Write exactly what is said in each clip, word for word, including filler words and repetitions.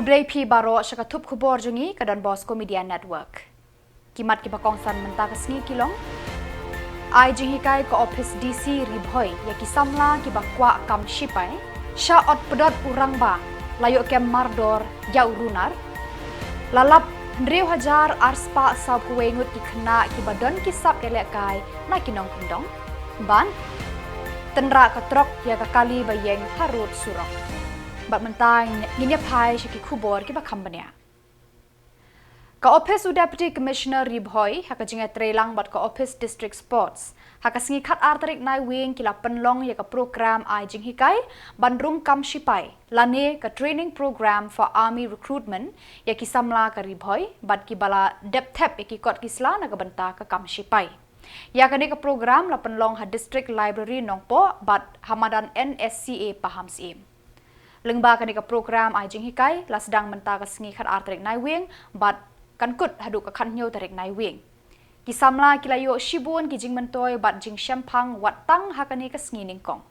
Khublei phi baroh sha ka thup khubor jong ngi ka Don Bosco Media Network. Ki mat kiba kongsan mynta ka sngi ki long: Ai jinghikai ka ophis D C Ri Bhoi ïa ki samla kiba kwah kam shipai. Sha Otpedot u rangbah la ïoh kem mardor ïa u runar. La lap hynriew hajar arspah sawphew wei ngut ki khynnah kiba don ki sap ïalehkai na ki nongkyndong. Bad tynrah ka trok ïa ka kali ba ïeng ha rud surok. Bad mynta ngin ïa phai sha ki khubor kiba kham bniah. Ka ophis u Deputy Commissioner Ri Bhoi ha ka jingïatreilang bad ka ophis District Sports ha ka sngi khatar tarik Naiwieng ki la pynlong ïa ka program ai jinghikai ban rung kam shipai lane ka Training Program for Army Recruitment ïa ki samla ka Ri Bhoi bad kiba la dep thep ïa ki kot ki sla na ka bynta ka kam shipai. Ïa kane ka program la pynlong ha District Library Nongpoh bad ha madan N S C A Pahamsyiem. Lyngba kane ka program ai jinghikai la sdang mynta ka sngi khatar tarik Naiwieng bad kan kut haduh ka khathynñiew tarik Naiwieng. Ki samla ki la ïoh shibun ki jingmyntoi bad jingshemphang wat tang ha kane ka sngi nyngkong.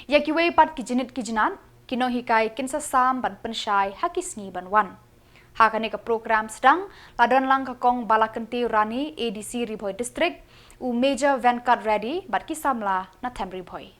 Ïa kiwei pat ki jnit ki jnat, ki nonghikai kin sa sam ban pynshai ha ki sngi ban wan. Ha kane ka program sdang la don lang ka Kong Balakyntiew Rani, A D C Ri Bhoi District, u Major Venkat Reddy bad ki samla na them Ri Bhoi.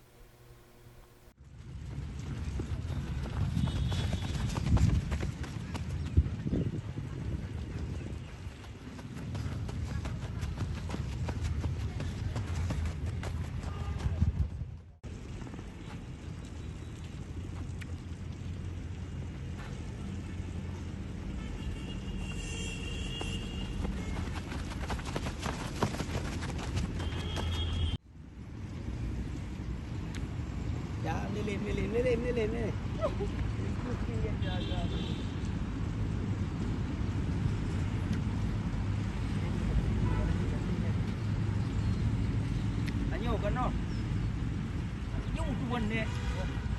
Ya, nilai, nilai, nilai, nilai, nilai. Anyo, kano? Anyo, tu wan ne.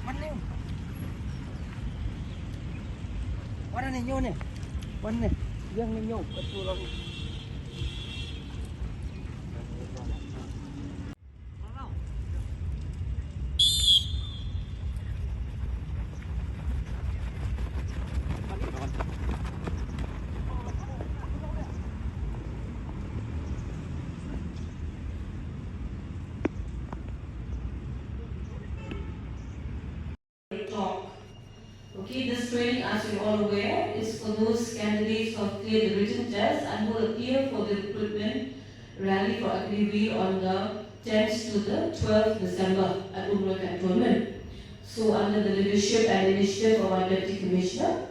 Wan ne. Wan ne, nyo ne. Wan ne. Yang ne, nyo. Betul lah. Talk. Okay, this training, as you're all aware, is for those candidates who have cleared the written test and who appear for the recruitment rally for Agniveer on the tenth to the twelfth December at Umroi Cantonment. So, under the leadership and initiative of our Deputy Commissioner,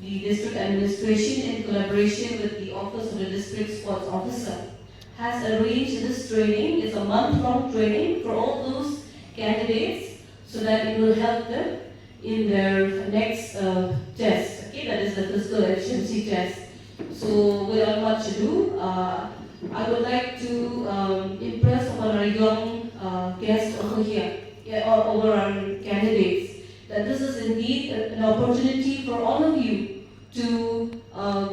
the district administration, in collaboration with the Office of the District Sports Officer, has arranged this training. It's a month-long training for all those candidates so that it will help them in their next, uh, test, okay, that is the physical efficiency test. So, without much ado, uh, I would like to, um, impress upon our young, uh, guests over here, yeah, or over our candidates, that this is indeed a- an opportunity for all of you to, uh,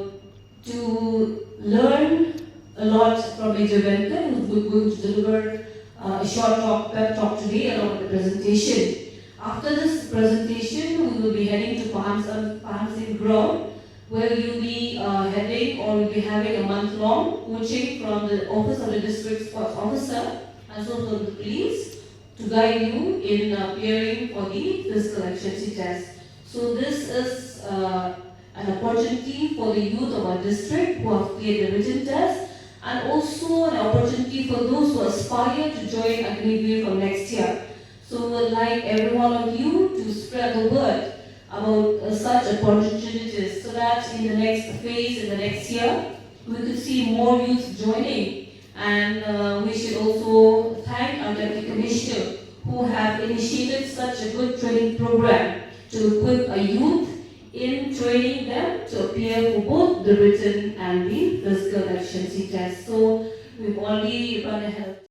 to learn a lot from Major Venkat, who's go- going to deliver, uh, a short talk, pep talk today along with the presentation. After this presentation, we will be heading to Pahamsyiem, Pahamsyiem ground, where you'll be, uh, heading or you'll be having a month-long coaching from the Office of the District Sports Officer, as well from the police, to guide you in, uh, appearing for the physical efficiency test. So this is, uh, an opportunity for the youth of our district who have cleared the written test, and also an opportunity for those who aspire to join Agniveer from next year. So we would like every one of you to spread the word about, uh, such opportunities so that in the next phase, in the next year, we could see more youth joining. And, uh, we should also thank our Deputy Commissioner who have initiated such a good training program to equip our youth in training them to appear for both the written and the physical efficiency test. So we've already run ahead.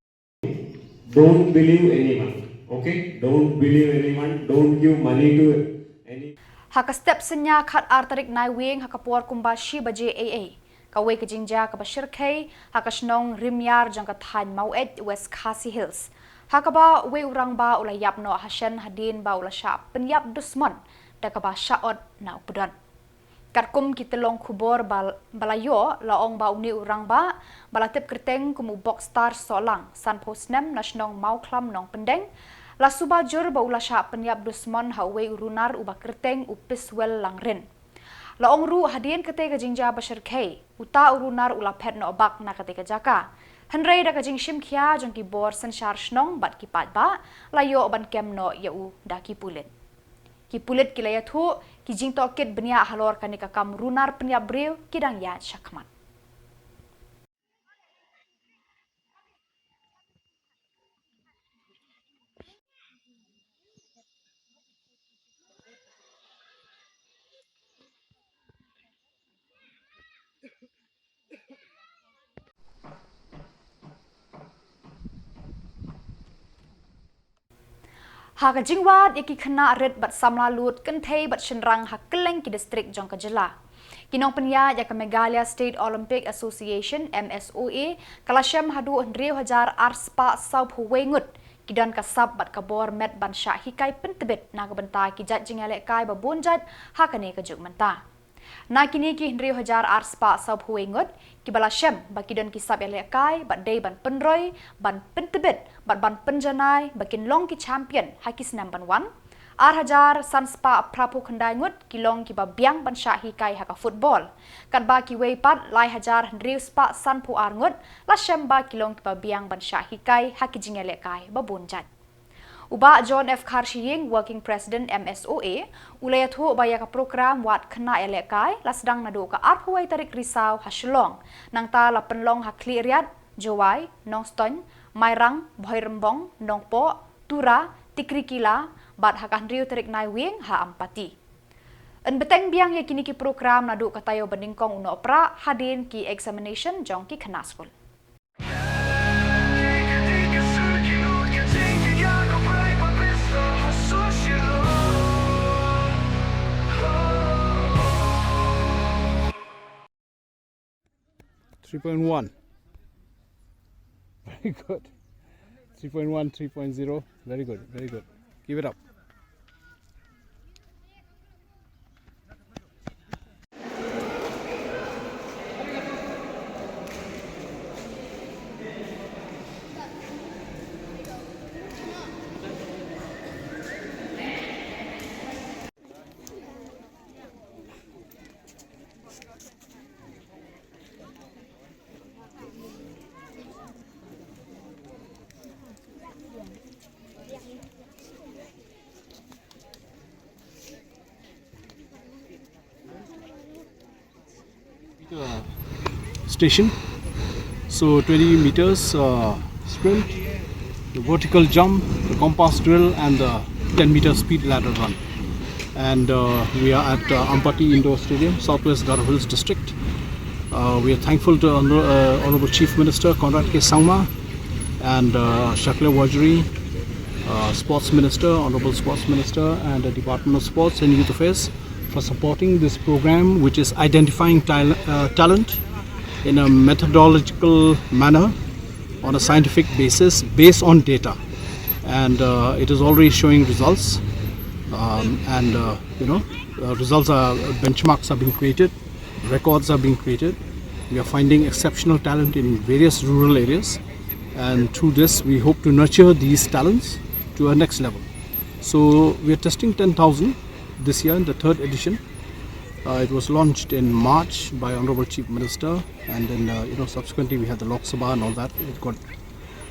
Don't believe anyone. Okay? Don't believe anyone. Don't give money to any. Ha ka step synñia khatar tarik Naiwieng ha ka por kumba shi baje eiei, kawei ka jingjia kaba shyrkhei ha ka shnong Rimiar jong ka thaiñ Maweit, West Khasi Hills, ha kaba uwei u rangbah u la ïap noh ha shen hadien ba u la shah pynïap dusmon da kaba shah ot na u pdon. Katkum ki tyllong khubor ba la ïoh, la ong ba une u rangbah ba la tip kyrteng kum u Bokstar Sohlang, sanphew snem, na shnong Mawkhlam Nongpyndeng, la suba jur ba u la shah pynïap dusmon ha uwei u runar uba kyrteng u Piswell Langrin. La ong ruh hadien katei ka jingjia ba shyrkhei, uta u runar u la phet noh bak na katei ka jaka. Hynrei da ka jingshim khia jong ki bor synshar shnong bad ki paidbah, la ïoh ban kem noh ïa u da ki pulit. Ki pulit ki la ïathuh, ki jingtohkit bniah halor kane ka kam runar pynïap briew ki dang ïaid shakhmat. Ha ka jingwad ïa ki khynnah rit bad samla lut kynthei bad shynrang ha kylleng ki distrik jong ka jylla, ki nongpynïaid ïa ka Meghalaya State Olympic Association, M S O A, ka la shem haduh hynriew hajar arspah sawphew wei ngut ki don ka sap bad ka bor met ban shah hikai pyntbit na ka bynta ki jait jingïalehkai ba bun jait ha kane ka juk mynta. Na kine ki hynriew hajar arspah sawphew wei ngut, ki ba la shem ba ki don ki sap ïalehkai bad dei ban pynroi, ban pyntbit bad ban pynjanai ba kin long ki champion ha ki snem ban wan, ar hajar sanspah phraphew khyndai ngut ki long ki ba biang ban shah hikai ha ka football. Katba kiwei pat lai hajar hynriew spah sanphew ar ngut la shem ba ki long ki ba biang ban shah hikai ha ki jingïalehkai ba bun jait. U Bah John F Kharshiing, Working President M S O A, u la ïathuh ba ïa ka program wad khynnah ïalehkai la sdang naduh ka arphew wei tarik Risaw ha Shillong, nangta la pynlong ha Khliehriat, Jowai, Nongstoiñ, Mairang, Bhoirymbong, Nongpoh, Tura, Tikrikilla, bad ha ka hynriew tarik Naiwieng ha Ampati. Yn bteng biang ïa kine ki program naduh ka taïew ba nyngkong u Nohprah hadien ki examination jong ki khynnah skul. Three point one. Very good. Three point one, three point zero. Very good, very good. Keep it up. Station. So twenty meters, uh, sprint, the vertical jump, the compass drill, and the ten meter speed ladder run. And, uh, we are at, uh, Ampati Indoor Stadium, Southwest Garo Hills District. Uh, we are thankful to Honor-, uh, Honorable Chief Minister Conrad K Sangma and, uh, Shakliar Warjri, uh, Sports Minister, Honorable Sports Minister, and the Department of Sports and Youth Affairs for supporting this program, which is identifying tal-, uh, talent in a methodological manner on a scientific basis, based on data. And, uh, it is already showing results. Um, and, uh, you know, uh, results are, benchmarks are being created, records are being created. We are finding exceptional talent in various rural areas. And through this, we hope to nurture these talents to a next level. So we are testing ten thousand this year in the third edition. Uh, it was launched in March by Honorable Chief Minister, and then, uh, you know, subsequently we had the Lok Sabha and all that. It got,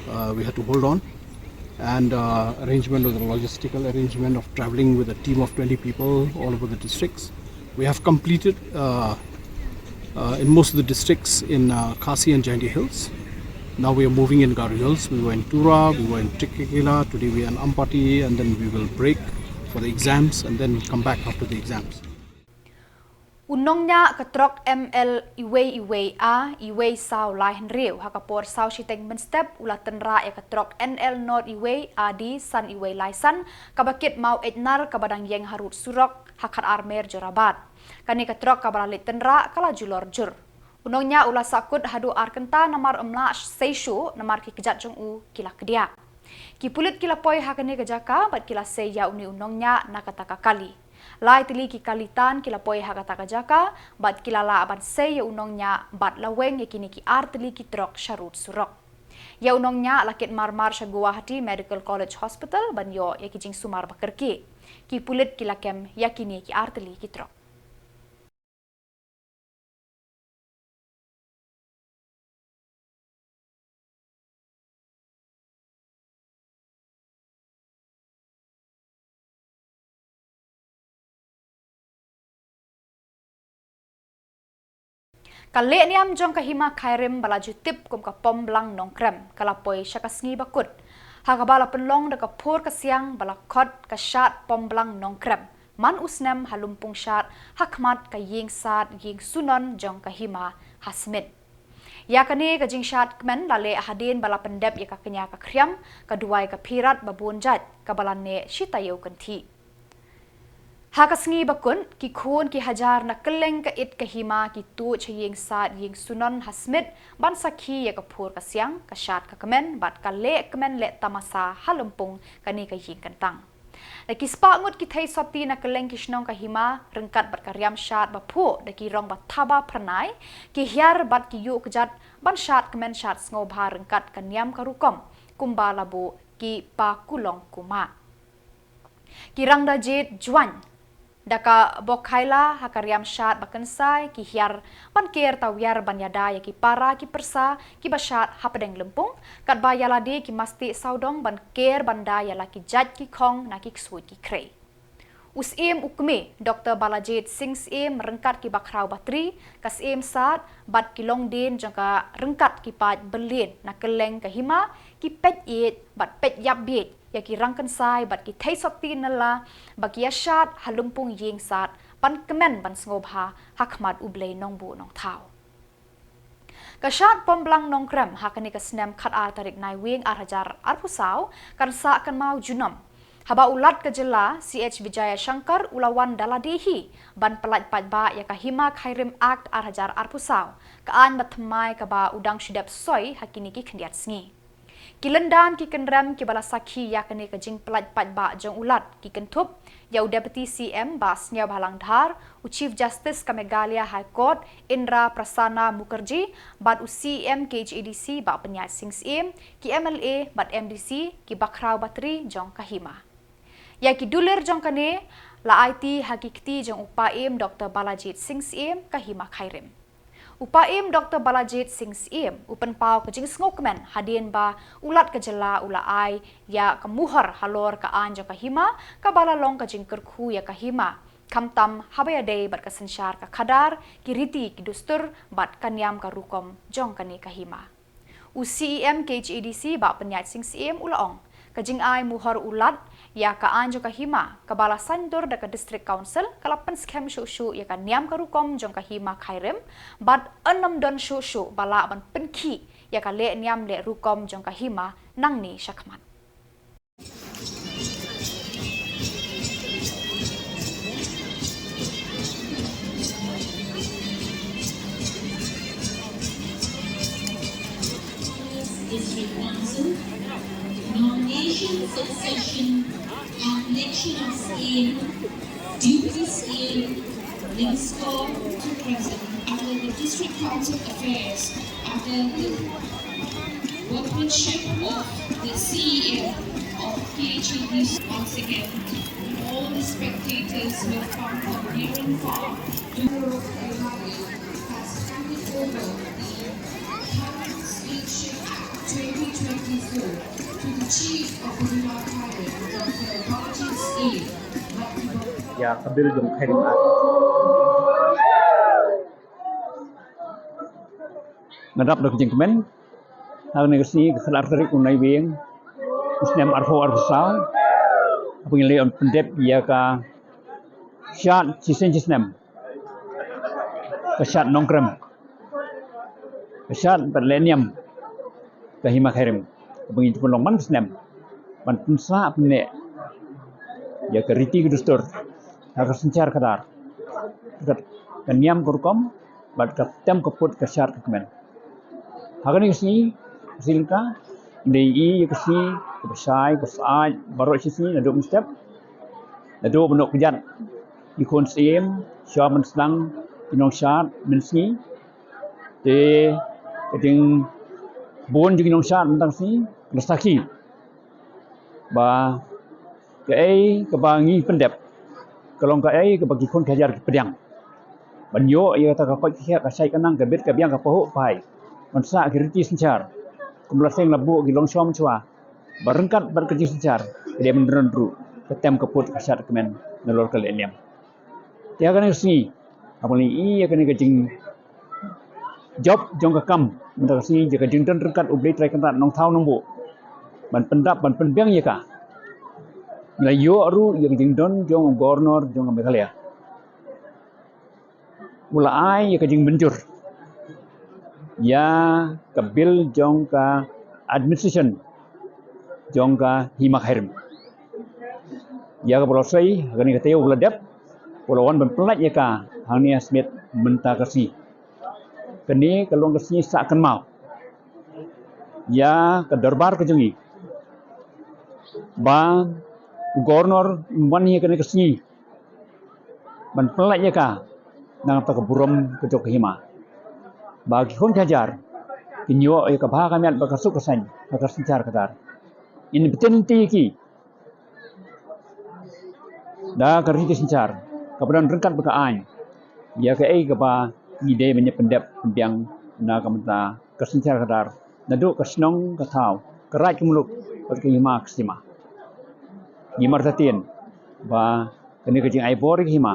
uh, we had to hold on, and, uh, arrangement of the logistical arrangement of traveling with a team of twenty people all over the districts. We have completed, uh, uh, in most of the districts in, uh, Khasi and Jaintia Hills. Now we are moving in Garo Hills. We were in Tura, we were in Tikrikilla, today we are in Ampati, and then we will break for the exams and then come back after the exams. U nongñiah ka trok M L uwei uwei A uwei saw lai hynriew ha ka por saw shiteng mynstep u la tynrah ïa ka trok N L nod uwei A D san uwei lai san, kaba kit maw ejnar kaba dang ïeng harud surok ha Khatarmer Jorabat. Kane ka trok kaba la leit tynrah ka la julor jur. U nongñiah u la sahkut haduh ar kynta namar um lah sei shuh namar ki kjat jong u ki la kdiah. Ki pulit ki la poi ha kane ka jaka bad ki la sei ïa une u nongñiah na kata ka kali. Lai tylli ki kali tan ki la poi ha kata ka jaka bad ki la lah ban sei ïa u nongñiah bad la weng ïa kine ki ar tylli ki trok sha rud surok. Ïa u nongñiah la kit marmar sha Guwahati Medical College Hospital ban ïoh ïa ki jingsumar ba kyrkieh. Ki pulit ki la kem ïa kine ki ar tylli ki trok. Ka lehniam jong ka Hima Khyrim ba la ju tip kum ka Pomblang Nongkrem ka la poi sha ka sngi ba kut, ha kaba la pynlong da ka phur ka siang ba la khot ka Shad Pomblang Nongkrem man u snem ha Lumpung Shad, ha khmat ka ïing sad ïing sunon jong ka Hima ha Smit. Ïa kane ka jingshad kmen la leh hadien ba la pyndep ïa ka kñia ka khriam, ka duwai ka phirat ba bun jait, kaba la neh shi taïew kynthih. Ha ka sngi ba kut, ki khun ki hajar na kylleng ka it ka hima ki tuid sha ïing sad ïing sunon ha Smit ban sakhi ïa ka phur ka siang, ka shad ka kmen bad ka leh kmen leh tamasa ha Lumpung kane ka ïing kyntang. Da ki spah ngut ki theisotti na kylleng ki shnong ka hima, ryngkat bad ka riam shad ba phuh da ki rong ba thaba phyrnai, ki hiar bad ki ïuh kjat ban shad kmen shad sngewbha ryngkat ka niam ka rukom, kumba la buh ki pa kulong kumah. Ki rang da jied juain da ka bok khaila ha ka riam shad ba kynsai, ki hiar ban ker tawiar ban ïada ïa ki para ki pyrsa kiba shad hapdeng Lympung, katba ïa lade ki masti sawdong ban ker ban da ïa la ki jait ki khong na ki ksuid ki khrei. U Syiem u Kmie, Doktor Balajied Singh Syiem, ryngkat ki bakhraw batri, ka Syiem Sad bad ki longdien jong ka ryngkat ki paid byllied na kylleng ka hima, ki peit ïeit bad peit ïap bieit ïa ki rang kynsai bad ki theisotti nylla ba ki ïa shad ha Lumpung ïing sad ban kmen ban sngewbha ha khmat U Blei Nongbuh Nongthaw. Ka shad Pomblang Nongkrem ha kane ka snem khatar tarik Naiwieng arhajar arphew saw kan sah kynmaw junom, haba u Lat ka jylla C H Vijayashankar u la wan da lade hi ban pyllait paidbah ïa ka Hima Khyrim Act arhajar arphew saw, ka aiñ bathymmai kaba u dang shu dep soi ha kine ki khyndiat sngi. Ki lyndan ki kynrem kiba la sakhi ïa kane ka jingpyllait paidbah jong u Lat ki kynthup ïa u Deputy C M Bah Sniawbhalang Dhar, u Chief Justice ka Meghalaya High Court Indra Prasanna Mukherjee bad u C M K H A D C Bah Pynïaid Singh Syiem, ki M L A bad M D C, ki bakhraw batri jong ka hima. Ïa ki dulir jong kane la aiti ha ki kti jong u Paiem Doktor Balajied Singh Syiem ka Hima Khyrim. U Paiem Doktor Balajied Singh Syiem u pynpaw ka jingsngewkmen hadien ba u Lat ka jylla u la ai ïa ka muhor halor ka aiñ jong ka hima, kaba la long ka jingkyrkhu ïa ka hima, khamtam haba ïadei bad ka synshar ka khadar, ki riti ki dustur bad ka niam ka rukom jong kane ka hima. U C M K H A D C Bah Pynïaid Singh Syiem u la ong, ka jingai muhor u Lat ïa ka aiñ jong ka hima kaba la saiñdur da ka District Council ka la pynskhem shuh shuh ïa ka niam ka rukom jong ka Hima Khyrim bad yn nym don shuh shuh ba lah ban pynkhih ïa ka leh niam leh rukom jong ka hima nangne shakhmat. District Council, nomination, succession, and election of Syiem, Deputy Syiem, Minister to present under the District Council Affairs, under the workmanship of the C E M of K H A D C. Once again, all the spectators who have come from near and far to has handed over the Home Stewardship Act twenty twenty-four to the Chief of the Hima Khyrim, Doctor Balajied Syiem. Ïa ka bill jong Khyrim Act. Nga dap da ka jingkmen ha kane ka sngi, ka khatar tarik u Naiwieng u snem arphew arphew saw, haba ngi la ïoh pyndep ïa ka shad shisien shisnem, ka shad Nongkrem, ka shad bad leh niam ka Hima Khyrim, kaba ngi ju pynlong man ka snem ban pynsah pynneh ïa ka riti ka dustur ha ka synshar khadar, ka niam ka rukom bad ka tem ka put ka shad ka kmen. Ha kane ka sngi, ka sngi Lyngka, ngi dei ïa ka sngi kaba shai kaba syaid baroh shi sngi, naduh mynstep, naduh ba noh kjat ki khun syiem, shuwa ban sdang ki nongshad mynsngi. Te ka jingbun jong ki nongshad mynta ka sngi, la sakhi ba kaei kaba ngi pyndep ka long kaei kaba ki khun ki hajar ki pdiang. Ban ïoh ïa kata ka koit ka khiah, ka shait ka nang, ka bit ka biang, ka pahuh ka phai, ban sah ki riti synshar kum la seng la buh ki longshuwa mynshwa, ba ryngkat bad ka jingsynshar ka dei ban don ruh ka tem ka put, ka shad ka kmen nalor ka leh niam. Te ha kane ka sngi, haba ngi ïohi ïa kane ka jingjop jong ka kam mynta ka sngi, ïa ka jingdon ryngkat U Blei Trai Kynrad Nongthaw Nongbuh ban pyndap, ban pynbiang ïa ka, ngi la ïoh ruh ïa ka jingdon jong u Governor jong ka Meghalaya, u la ai ïa ka jingmynjur ïa ka bill jong ka administration jong ka Hima Khyrim. Ïa kaba la sei ha kane ka taïew ba la dep, u la wan ban pynlait ïa ka hangne ha Smit mynta ka sngi. Kane ka long ka sngi sah kynmaw ïa ka dorbar ka jong ngi ba u Governor un wan ïa kane ka sngi ban pynlait ïa ka na ka bynta ka burom ka jong ka hima, ba ki khun ki hajar kin ïoh ïa ka bha ka miat bad ka suk ka saiñ ha ka synshar khadar. Ngin btin lynti ïa ki da ka riti synshar kaba don ryngkat bad ka aiñ ïa kaei kaba ngi dei ban ïa pyndep pynbiang na ka bynta ka synshar khadar, naduh ka shnong ka thaw, ka raij ka muluk bad ka hima ka sima. Ngi martatien ba kane ka jingai bor ïa ka hima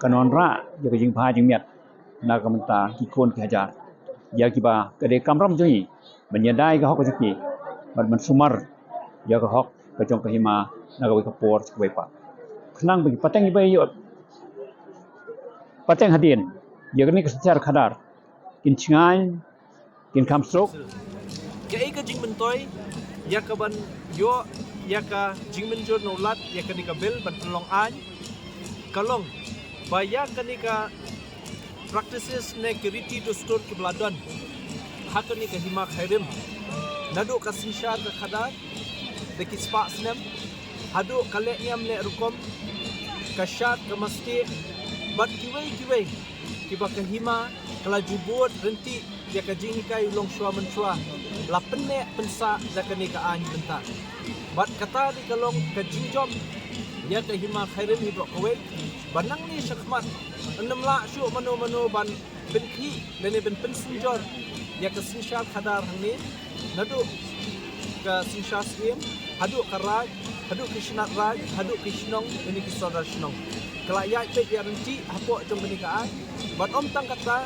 kan wanrah ïa ka jingbha jingmiat na ka bynta ki khun ki hajar. Ïa kiba ka dei kamram jong ngi ban ïada ïa ka hok ka jong ki bad ban sumar ïa ka hok ka jong ka hima na kawei ka por sha kawei pat. Khnang ba ki pateng kiba ïoh pateng hadien ïa kane ka synshar khadar kin shngaiñ, kin kham suk. Kaei ka jingmyntoi ïa ka ban ïoh ïa ka jingmynjur na u Lat ïa kane ka bill ban pynlong aiñ ka long ba ïa kane ka practices ne ki riti dustur kiba la don ha kane ka hima Khyrim, naduh ka synshar ka khadar da ki spah snem, haduh ka leh niam leh rukom, ka shad ka mastieh bad kiwei kiwei kiba ka hima ka la ju bud ryntih ïa ka jinghikai u longshuwa mynshwa, la pynneh pynsah da kane ka aiñ mynta. Bad kata dei ka long ka jingjop ïa ka hima Khyrim hi baroh kawei, ba nangne shakhmat ym lah shuh mano mano ban pynkhih lane ban pynsynjor ïa ka synshar khadar hangne, naduh ka synshar syiem, haduh ka raij, haduh ki shnat raij, haduh ki shnong lane ki sordar shnong. Ka la ïaid peit ïaid ryntih hapoh jong kane ka aiñ. Bad ym tang kata,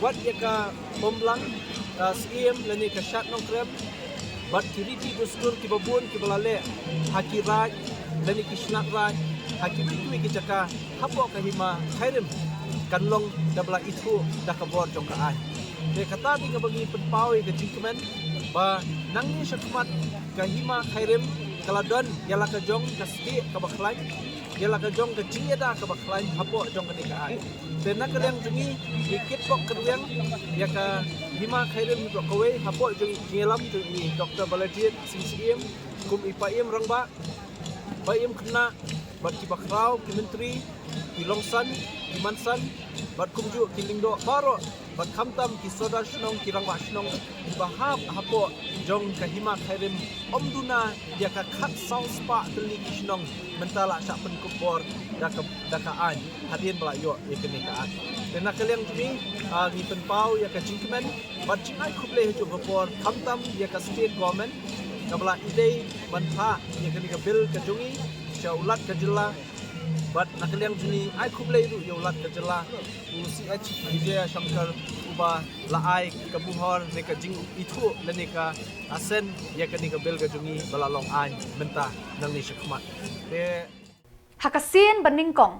wat ïa ka Umblang, ka syiem lane ka shad Nongkrem bad ki riti dustur kiba bun kiba la leh ha ki raij lane ki shnat raij, ha kiwei kiwei ki jaka hapoh ka hima Khyrim, kan long da ba la ithuh da ka bor jong ka aiñ. Te kata dei kaba ngi pynpaw ïa ka jingkmen ba nangne shakhmat ka hima Khyrim ka la don ïa la ka jong ka stieh kaba khlaiñ, ïa la ka jong ka jingïada kaba khlaiñ hapoh jong kane ka aiñ. Te na ka liang jong ngi, ngi kitbok kyrwiang ïa ka hima Khyrim hi baroh kawei hapoh jong i jingïalam jong i Doctor Balajied Singh Syiem kum i Paiem Rangbah, Paiem Khynnah bad kiba khraw, ki myntri, ki longsan, ki mansan bad kumjuh ki lyngdoh baroh, bad khamtam ki sordar shnong, ki rangbah shnong kiba hap hapoh jong ka hima Khyrim, ym duna ïa ka khatsaw spah tylli ki shnong mynta la shah pynkup bor da ka, da ka aiñ hadien ba la ïoh ïa kane ka aiñ. Te na ka liang jong ngi, ah, ngi pynpaw ïa ka jingkmen bad jingai khublei ha kajuh ka por khamtam ïa ka state government kaba la ïadei ban phah ïa kane ka bill ka jong ngi sha u Lat ka jylla. Bad na ka liang jong ngi ai khublei ruh ïa u Lat ka jylla, u C H Vijayashankar, uba la ai ka buhor ne ka jingithuh lane ka assent ïa kane ka bill ka jong ngi ba la long aiñ mynta nangne shakhmat. Te ha ka sien ba nyngkong,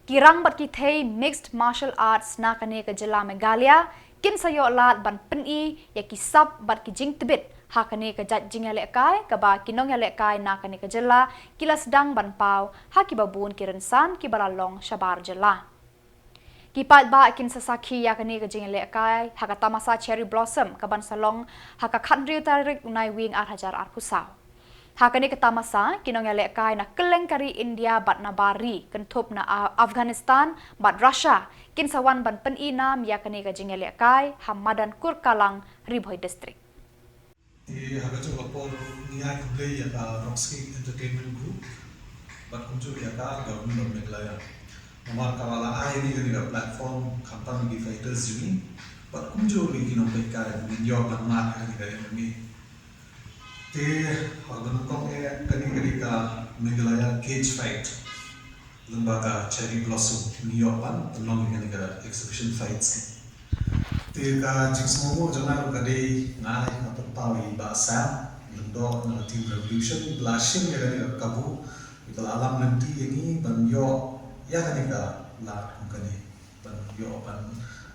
ki rang bad ki thei mixed martial arts na kane ka jylla Meghalaya kin sa ïoh lad ban pyni ïa ki sap bad ki jingtbit ha kane ka jait jingïalehkai kaba ki nongïalehkai na kane ka jylla ki la sdang ban paw ha kiba bun ki rynsan kiba la long shabar jylla. Ki paidbah kin sa sakhi ïa kane ka jingïalehkai ha ka tamasa Cherry Blossom kaban sa long ha ka khathynriew tarik u Naiwieng ar hajar arphew saw. Ha kane ka tamasa, ki nongïalehkai na kylleng ka ri India bad nabar ri, kynthup na A-, Afghanistan bad Russia, kin sa wan ban pyni nam ïa kane ka jingïalehkai ha madan Kurkalang, Ri Bhoi District. Te ha kajuh ka por ngi ai khublei ïa ka Rockscape Entertainment Group bad kumjuh ïa ka Government of Meghalaya. Namar ka la ai ïa ngi kane ka platform khamtam ïa ki fighters jong ngi bad kumjuh ïa ki nongpeitkai ban ïoh ban mad ïa kane ka M M A. Te ha kaba nyngkong eh kane ka dei ka Meghalaya Cage Fight. Lyngba ka Cherry Blossom ngi ïoh ban pynlong ïa kane ka exhibition fights. Te ka jingsngewnguh jong nga ruh ka dei nga ai ka pynpaw ïa i Bah Sam Lyngdoh na ka Team Revolution ba la shim ïa kane ka kabu, ba la lam lynti ïa ngi ban ïoh ïa kane ka lad kum kane, ban ïoh ban,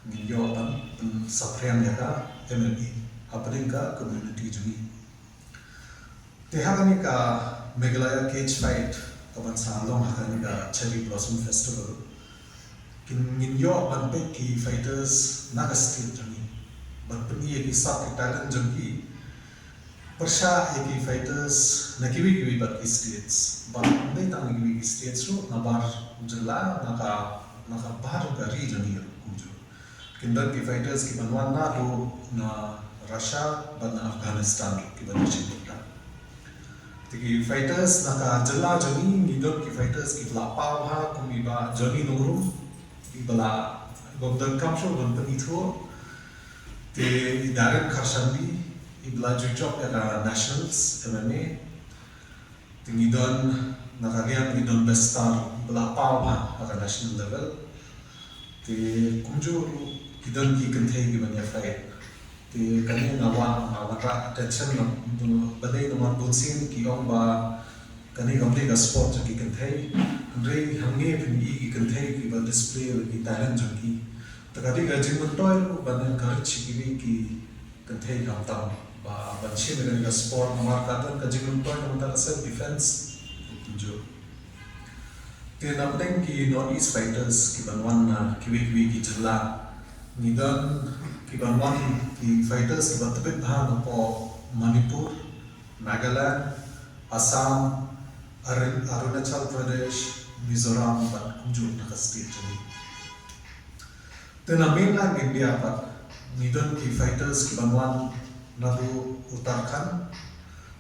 ngin ïoh ban pynsaphriang ïa ka M M A hapdeng ka community jong ngi. Te ha kane ka Meghalaya Cage Fight kaban sa long ha kane ka Cherry Blossom Festival, kin, ngin ïoh ban peit ki fighters na ka state jong ngi ban pyni ïa ki sap ki talent jong ki pyrshah ïa ki fighters na kiwei kiwei pat ki states. Bad ym dei tang na kiwei ki states ruh, nabar jylla, na ka, na ka baroh ka ri jong ngi ruh kumjuh. Kin don ki fighters kiban wan naduh na Russia bad na Afghanistan ruh kiban ïashim bynta. Te ki fighters na ka jylla jong ngi, ngi don ki fighters kiba la paw bha kum i Bah Johnny Nongrum, iba la, bym donkam shuh ban pynithuh. Te i Darren Kharshanbi, iba la ju jop ïa ka Nationals M M A. Te ngi don na ka liang, ngi don Best Star, iba la paw bha ha ka national level. Te kumjuh ruh ki don ki kynthei kiban ïa fight. Te kane nga wan, nga wanrah attention na, balei namar bunsien ki ong ba kane kam dei ka sport jong ki kynthei. Hynrei hangne phin ïohi ki kynthei kiba display ki talent jong ki. Te ka dei ka jingmyntoi ruh ban encourage ïa kiwei ki kynthei khamtam ba ban shim ïa kane ka sport namar ka don ka jingmyntoi na ka bynta ka self defense. Kumjuh. Te na pdeng ki North East fighters kiban wan na kiwei kiwei ki jylla, ngi don kiban wan ki fighters kiba tbit bha napoh Manipur, Nagaland, Assam, Arun-, Arunachal Pradesh, Mizoram bad kumjuh na ka state jong ngi. Te na mainland India pat ngi don ki fighters kiban wan naduh Uttarakhand.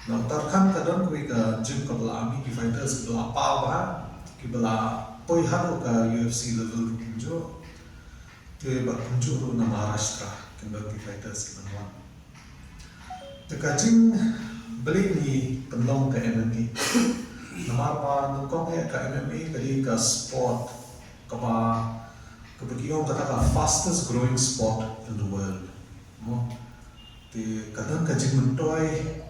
Na Uttarakhand ka don kawei ka gym kaba la mih ki fighters kiba la paw bha, kiba la poi haduh ka U F C level ruh kumjuh. Te bad kumjuh ruh na Maharashtra kin don ki fighters kiban wan. Te ka jing, balei ngi pynlong ka M M A? Namar ba nyngkong eh ka M M A ka dei ka sport kaba, kaba ki ong kata ka fastest growing sport in the world. Mo. Te ka don ka jingmyntoi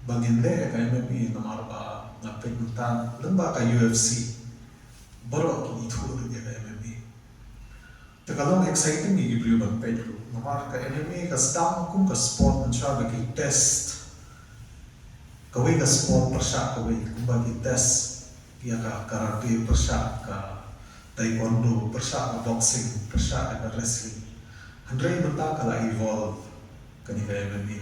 ba ngin leh ka M M A namar ba nga peit mynta lyngba ka U F C baroh ki ithuh ïa ka M M A. Te ka long exciting ïa ki briew ban peit ruh. Namar ka M M A ka sdang kum ka sport mynshuwa ba ki test. Kawei ka sport pyrshah kawei, kumba ki test ïa ka karate pyrshah ka taekwondo, pyrshah ka boxing, pyrshah ka wrestling. Hynrei mynta ka la evolve. Kane ka M M A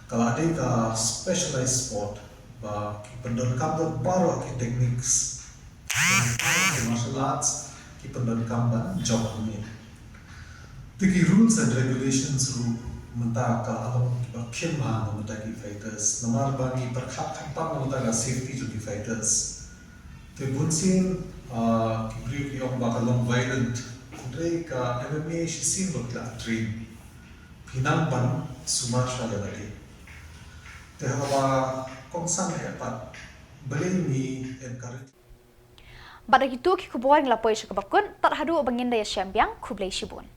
ka la dei ka specialized sport ba ki pyndonkam baroh ki techniques, baroh ki martial arts ki pyndonkam ban jop hangne. Te ki rules and regulations ruh mynta ka la long kiba khim bha na ka bynta ki fighters namar ba ngi pyrkhat khamtam na ka bynta ka safety jong ki fighters. Te bunsien, ah, ki briew ki ong ba ka long violent, hynrei ka M M A shisien ba ki la train. Phi nang ban sumar shuwa ïa lade. Te haba kongsan eh pat, balei ngi encourage? Bad da kitu ki khubor ngi la poi sha kaba kut, tad haduh ba ngin da ïashem biang, khublei shibun.